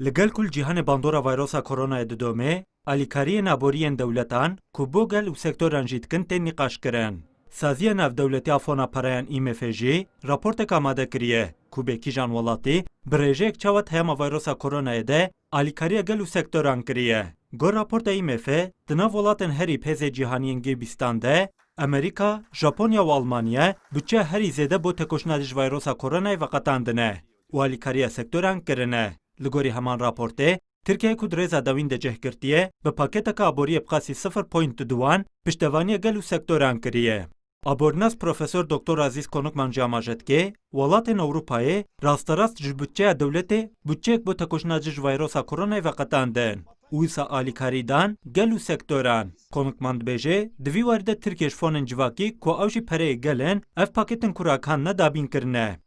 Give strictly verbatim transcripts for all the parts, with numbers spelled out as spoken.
Li gel ku li cîhanê bandora vayrosa koronayê didome, alîkariyên aborî yên dewletan ku bo gel û sektoran jî dikin tên nîqaşkirin. Saziya Navdewletî a Fona Pereyan, IMF, jî raportek amade kiriye ku bê kîjan welatî bi rêjeyek çawa di heyama vayrosa koronayê de alîkariya gel û sektoran kiriye. Gor raporta IMF, di nav welatên herî pêzê cîhanî yên G bîstan de Amerîka, Japonya û Almanya budçeya herî zêde bo tekoşîna dijî vayrosa koronayê veqetandine û alîkariya sektoran kirine. Li gorî heman raportê, Tirkiyeyê ku di rêza dawîn de cih girtiye, bi paketeke aboriyê bi qasî sifir point duwan piştevaniya gel û sektoran kiriye. Aborînas Profesor Doktor Azîz Konukman jî amaje dike, welatên Ewropayê rasterast ji budçeya dewletê budçeyek bo tekoşîna dijî vayrosa koronayê veqetandin û wisa alîkarî dan gel û sektoran. Konukman dibêje, di vî warî de Tirkiye ji fonên civakî ku ew jî pereyê gel in, ev pakêtin ku ragihandine dabîn kirine.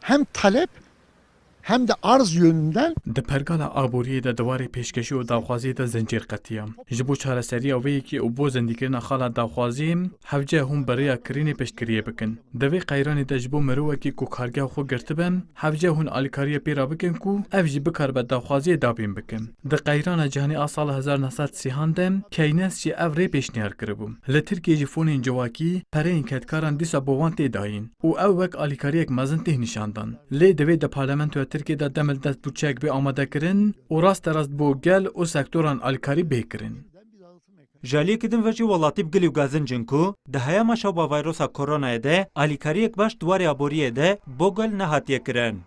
Hem talep hem de arz yönünden. Di pergala aboriyê de di warê pêşkêşî û daxwaziyê de zincîr qetiya. Ji bo çareseriya wê yekê û bo zindîkirina xala daxwaziyê, hewce hûn bi rêya kirînê piştgiriyê bikin. Di vê qeyranê de ji bo mirovekî ku kargeha xwe girtibe, hewce hûn alîkariya pê re bikin ku ev jî bikaribe daxwaziyê dabîn bikin. Di qeyrana cîhanî a sala hezar neh sed sîhan de Keynes jî ev rê pêşniyar kiribû. Li Tirkiyê jî fonên civakî pereyên kedkaran dîsa bo wan tê dayîn û ew wek alîkariyek mezin tê nîşandan. Lê divê di parlamentoya Tirkiyê de dem li dest budçeyek bê amadekirin û rasterast bo gel û sektoran alîkarî bê kirin. Ji aliyekî din ve jî welatî bi gilî û gazinc in ku di heyama şewba vayrosa koronayê de alîkariyek baş di warê aboriyê de bo gel nehatiye kirin.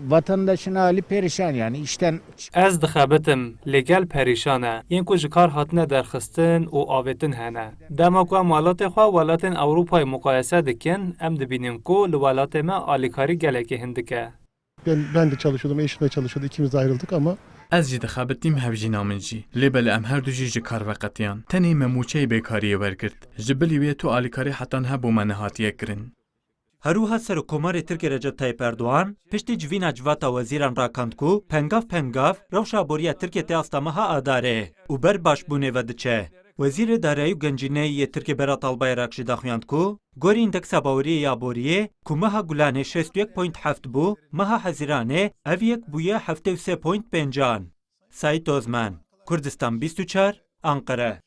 Vatandaşın hali perişan yani işten Ez dixebitim, lê gel perîşan e. Yên ku ji kar hatine derxistin û avêtin hene. Dema ku em welatê xwe welatên Ewropayê muqayese dikin, em dibînin ku li welatê me alîkarî gelekî hindik e. Ben, ben de çalışıyordum, eşim de çalışıyordu. İkimiz de ayrıldık ama Ez jî dixebitîm, hevjîna min jî. Lê belê em her du jî ji kar veqetiyan. Tenê me mûçeyê bêkariyê wergirt. Ji bilî wê tu alîkarî heta niha bo me nehatiye kirin. Her wiha Serokkomarê Tirkiyê Recep Tayyip Erdogan piştî civîna civata wezîran rakand ku pengav pengav rewşa aboriya Tirkiyê tê asta meha Adarê û ber başbûnê ve diçe. Wezîrê Darayî û Gencîneyî yê Tirkiyê Berat Albayrak jî daxuyand ku gorî îndeksa baweriyê ya aboriyê ku meha Gulanê şêst û yek point heft bû, meha Hezîranê ev yek bûye heftê û sê point pêncan. Saîd Ozmen, Kurdistan bîst û çar, Anqere.